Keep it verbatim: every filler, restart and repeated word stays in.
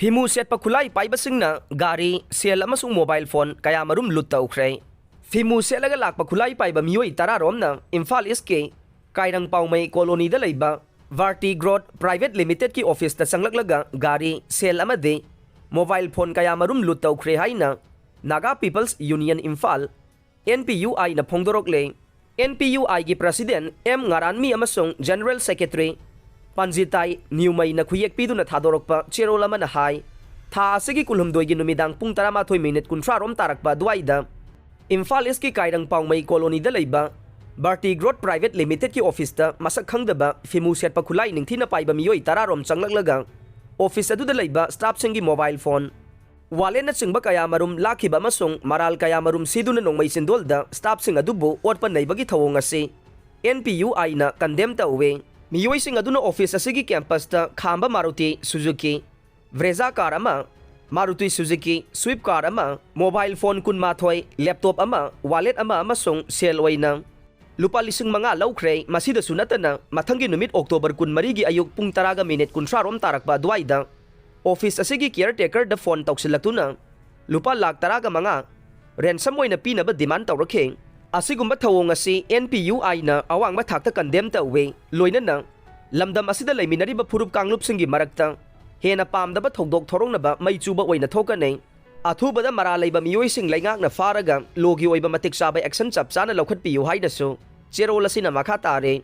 ꯐꯤꯃꯨ ꯁꯦꯠꯄ ꯈꯨꯠꯂꯥꯏ ꯄꯥꯏꯕꯁꯤꯡꯅ ꯒꯥꯔꯤ, ꯁꯦꯜ ꯑꯃꯁꯨꯡ ꯃꯣꯕꯥꯏꯜ ꯐꯣꯟ ꯀꯌꯥꯃꯔꯨꯝ ꯂꯨꯠ ꯇꯧꯈ꯭ꯔꯦ꯫ ꯐꯤꯃꯨ ꯁꯦꯠꯂꯒ ꯂꯥꯛꯄ ꯈꯨꯠꯂꯥꯏ ꯄꯥꯏꯕ ꯃꯤꯑꯣꯏ ꯇꯔꯥꯔꯣꯝꯅ ꯏꯝꯐꯥꯜ ꯏꯁꯀꯤ ꯀꯥꯏꯔꯪꯄꯥꯎꯃꯩ ꯀꯣꯂꯣꯅꯤꯗ ꯂꯩꯕ ꯚꯥꯔꯇꯤ ꯒ꯭ꯔꯣꯠ ꯄ꯭ꯔꯥꯏꯚꯦꯠ ꯂꯤꯃꯤꯇꯦꯗꯀꯤ ꯑꯣꯐꯤꯁꯇ ꯆꯪꯂꯛꯂꯒ ꯒꯥꯔꯤ, ꯁꯦꯜ ꯑꯃꯗꯤ ꯃꯣꯕꯥꯏꯜ ꯐꯣꯟ ꯀꯌꯥꯃꯔꯨꯝ ꯂꯨꯠ ꯇꯧꯈ꯭ꯔꯦ ꯍꯥꯏꯅ Naga people's union Imphal, N P U ꯑꯥꯏꯅ ꯐꯣꯡꯗꯣꯔꯛꯂꯦ꯫ ꯑꯦꯟ ꯄꯤ ꯌꯨ ꯑꯥꯏꯒꯤ ꯄ꯭ꯔꯁꯤꯗꯦꯟ ꯑꯦꯝ ꯉꯥꯔꯥꯟꯃꯤ ꯑꯃꯁꯨꯡ ꯖꯦꯅꯔꯦꯜ ꯁꯦꯀ꯭ꯔꯦꯇꯔꯤ ꯄꯟꯖꯤꯇꯥꯏ ꯅ꯭ꯌꯨꯃꯩꯅ ꯈꯨꯌꯦꯛ ꯄꯤꯗꯨꯅ ꯊꯥꯗꯣꯔꯛꯄ ꯆꯦꯔꯣꯜ ꯑꯃꯅ ꯍꯥꯏ, ꯊꯥ ꯑꯁꯤꯒꯤ ꯀꯨꯟꯍꯨꯝꯗꯣꯏꯒꯤ ꯅꯨꯃꯤꯗꯥꯡ ꯄꯨꯡ ꯇꯔꯥꯃꯥꯊꯣꯏ ꯃꯤꯅꯤꯠ ꯀꯨꯟꯊ꯭ꯔꯥ ꯔꯣꯝ ꯇꯥꯔꯛꯄ ꯑꯗꯨꯋꯥꯏꯗ ꯏꯝꯐꯥꯜ ꯏꯁꯀꯤ ꯀꯥꯏꯔꯪꯄꯥꯎꯃꯩ ꯀꯣꯂꯣꯅꯤꯗ ꯂꯩꯕ ꯚꯥꯔꯇꯤ ꯒ꯭ꯔꯣꯠ ꯄ꯭ꯔꯥꯏꯚꯦꯠ ꯂꯤꯃꯤꯇꯦꯗꯀꯤ ꯑꯣꯐꯤꯁꯇ ꯃꯁꯛ ꯈꯪꯗꯕ ꯐꯤꯃꯨ ꯁꯦꯠꯄ ꯈꯨꯠꯂꯥꯏ ꯅꯤꯡꯊꯤꯅ ꯄꯥꯏꯕ ꯃꯤꯑꯣꯏ ꯇꯔꯥꯔꯣꯝ ꯆꯪꯂꯛꯂꯒ ꯑꯣꯐꯤꯁ ꯑꯗꯨꯗ ꯂꯩꯕ ꯁ꯭ꯇꯥꯐꯁꯤꯡꯒꯤ ꯃꯣꯕꯥꯏꯜ ꯐꯣꯟ, ꯋꯥꯂꯦꯠꯅꯆꯤꯡꯕ ꯀꯌꯥꯃꯔꯨꯝ ꯂꯥꯛꯈꯤꯕ ꯑꯃꯁꯨꯡ ꯃꯔꯥꯜ ꯀꯌꯥꯃꯔꯨꯝ ꯁꯤꯗꯨꯅ ꯅꯣꯡꯃꯩ ꯆꯤꯟꯗꯣꯜꯗ ꯁ꯭ꯇꯥꯐꯁꯤꯡ ꯑꯗꯨꯕꯨ ꯑꯣꯠꯄ ꯅꯩꯕꯒꯤ ꯊꯧꯑꯣꯡ ꯑꯁꯤ ꯑꯦꯟ ꯄꯤ ꯌꯨ ꯑꯥꯏꯅ ꯀꯟꯗꯦꯝ ꯇꯧꯏ꯫ ꯃꯤꯑꯣꯏꯁꯤꯡ ꯑꯗꯨꯅ ꯑꯣꯐꯤꯁ ꯑꯁꯤꯒꯤ ꯀꯦꯝꯄꯁꯇ ꯈꯥꯝꯕ ꯃꯥꯔꯨꯇꯤ ꯁꯨꯖꯨꯀꯤ, ꯕ꯭ꯔꯦꯖꯥ ꯀꯥꯔ ꯑꯃ, ꯃꯥꯔꯨꯇꯤ ꯁꯨꯖꯨꯀꯤ ꯁ꯭ꯋꯤꯐ ꯀꯥꯔ ꯑꯃ, ꯃꯣꯕꯥꯏꯜ ꯐꯣꯟ ꯀꯨꯟꯃꯥꯊꯣꯏ, ꯂꯦꯞꯇꯣꯞ ꯑꯃ, ꯋꯥꯂꯦꯠ ꯑꯃ ꯑꯃꯁꯨꯡ ꯁꯦꯜ ꯑꯣꯏꯅ ꯂꯨꯄꯥ ꯂꯤꯁꯤꯡ ꯃꯉꯥ ꯂꯧꯈ꯭ꯔꯦ꯫ ꯃꯁꯤꯗꯁꯨ ꯅꯠꯇꯅ, ꯃꯊꯪꯒꯤ ꯅꯨꯃꯤꯠ ꯑꯣꯛꯇꯣꯕꯔ ꯀꯨꯟꯃꯔꯤꯒꯤ ꯑꯌꯨꯛ ꯄꯨꯡ ꯇꯔꯥꯒ ꯃꯤꯅꯤꯠ ꯀꯨꯟꯊ꯭ꯔꯥ ꯔꯣꯝ ꯇꯥꯔꯛꯄ ꯑꯗꯨꯋꯥꯏꯗ ꯑꯣꯐꯤꯁ ꯑꯁꯤꯒꯤ ꯀꯤꯌꯔ ꯇꯦꯀꯔꯗ ꯐꯣꯟ ꯇꯧꯁꯤꯜꯂꯛꯇꯨꯅ ꯂꯨꯄꯥ ꯂꯥꯈ ꯇꯔꯥꯒ ꯃꯉꯥ ꯔꯦꯟꯁꯝ ꯑꯣꯏꯅ ꯄꯤꯅꯕ ꯗꯤꯃꯥꯟ ꯇꯧꯔꯛꯈꯤ꯫ ꯑꯁꯤꯒꯨꯝꯕ ꯊꯧꯑꯣꯡ ꯑꯁꯤ ꯑꯦꯟ ꯄꯤ ꯌꯨ ꯑꯥꯏꯅ ꯑꯋꯥꯡꯕ ꯊꯥꯛꯇ ꯀꯟꯗꯦꯝ ꯇꯧꯏ꯫ ꯂꯣꯏꯅꯅ ꯂꯝꯗꯝ ꯑꯁꯤꯗ ꯂꯩꯃꯤꯟꯅꯔꯤꯕ ꯐꯨꯔꯨꯞ ꯀꯥꯡꯂꯨꯞꯁꯤꯡꯒꯤ ꯃꯔꯛꯇ ꯍꯦꯟꯅ ꯄꯥꯝꯗꯕ ꯊꯧꯗꯣꯛ ꯊꯣꯔꯛꯅꯕ ꯃꯩ ꯆꯨꯕ ꯑꯣꯏꯅ ꯊꯣꯛꯀꯅꯤ꯫ ꯑꯊꯨꯕꯗ ꯃꯔꯥꯜ ꯂꯩꯕ ꯃꯤꯑꯣꯏꯁꯤꯡ ꯂꯩꯉꯥꯛꯅ ꯐꯥꯔꯒ ꯂꯣꯒꯤ ꯑꯣꯏꯕ ꯃꯇꯤꯛ ꯆꯥꯕ ꯑꯦꯛꯁꯟ ꯆꯞ ꯆꯥꯅ ꯂꯧꯈꯠꯄꯤꯌꯨ ꯍꯥꯏꯅꯁꯨ ꯆꯦꯔꯣꯜ ꯑꯁꯤꯅ ꯃꯈꯥ ꯇꯥꯔꯤ꯫